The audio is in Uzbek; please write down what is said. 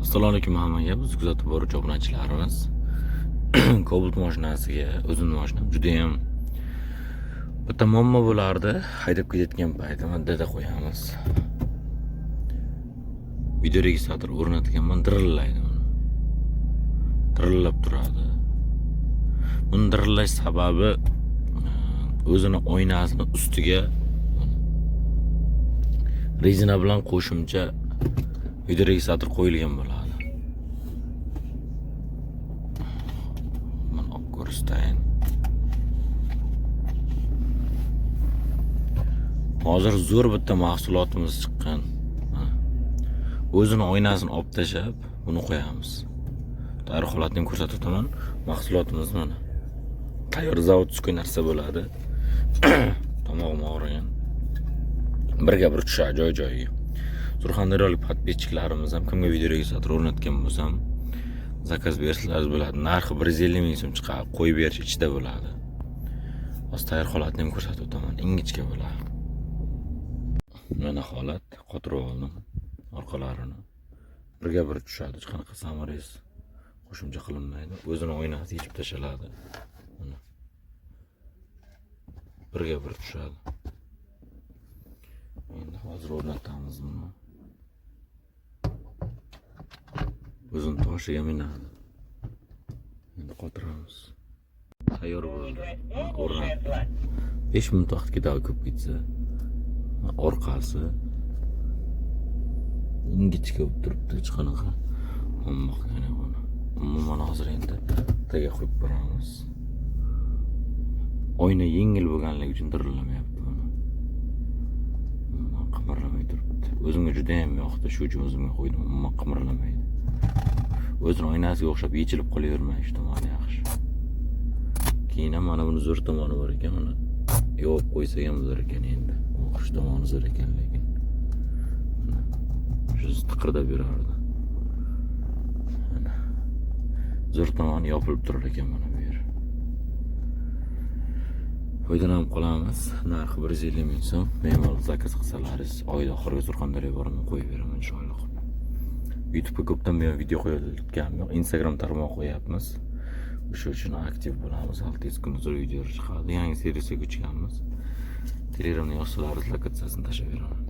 Assalomu alaykum hammaga. Biz kuzatib boruvchi obunachilarimiz. Cobalt mashinasiga, o'zimni mashinam judayam bitta muammo bo'lardi. Haydab ketayotgan paytim dada qo'yamiz. Videoregistrator o'rnatganman, dirillaydi uni. Dirillab turadi. Buni dirillash sababi o'zini oynasini ustiga rezina bilan qo'shimcha videoregistrator qo'yilgan bo'ladi. Mana olib ko'rsatayin. Hozir zo'r bitta mahsulotimiz chiqqan. Mana. O'zini oynasini olib tashlab, buni qo'yamiz. Tayyor holatini ham ko'rsatib o'taman. Mahsulotimiz mana. Tayyor заводской narsa bo'ladi. Tomog'im og'rigan. Birga bir tushadi joy-joyiga. Surxondaryolik подписчик larimiz ham kimga videoregistrator o'rnatgan bo'lsam, zakaz bersalar bo'ladi. Narxi 150 ming so'm chiqadi. Qo'yib berish ichida bo'ladi. Hozir tayyor holatini ham ko'rsatib o'taman. Ingichka bo'ladi. Mana holat, qotirib oldim orqalarini. Birga bir tushadi, hech qanaqa саморез qo'shimcha qilinmaydi. O'zini oynasi yechib tashaladi. Mana. Birga bir tushadi. Endi hozir o'rnatamiz buni. O'zini toshiga minadi. Endi qotiramiz. Tayyor bo'ldi. Mana o'rnatdim. 5 minut vaqt ketadi ko'p ketsa. Orqasi ingichka bo'lib turibdi, hech qanaqa muammo yo'q buni. Umuman hozir endi taga qo'yib ko'ramiz. Oyna yengil bo'lganligi uchun dirillamayapti buni. Umuman qimirlamay turibdi. O'zimga juda ham yoqdi, shu uchun o'zimga qo'ydim. Umuman qimirlamaydi. O'zini oynasiga o'xshab yechilib qolavermaydi, shu tomoni yaxshi. Keyin ham mana buni zo'r tomoni bor ekan, uni yopib qo'ysak ham zo'r ekan endi. O'qish tomoni zo'r ekan lekin. Mana shu tiqirdab yurardi. Mana. Zo'r tomoni yopilib turar ekan mana bu yer. Foydalanib qolamiz. Narxi 150 ming so'm. Bemalol zakaz qilsalaringiz, oyda oxiriga Surxondaryoga boraman, qo'yib beraman inshaalloh. YouTube'ga ko'pdan buyon video qo'yayotganim yo'q. Instagram tarmog'i qo'yapmiz. O'sha uchun aktiv bo'lamiz. Hali tez kunda zo'r videolar chiqadi. Yangi servisga ko'chganmiz. Telegramda yozsalaringiz lokatsiyasini tashlab beraman.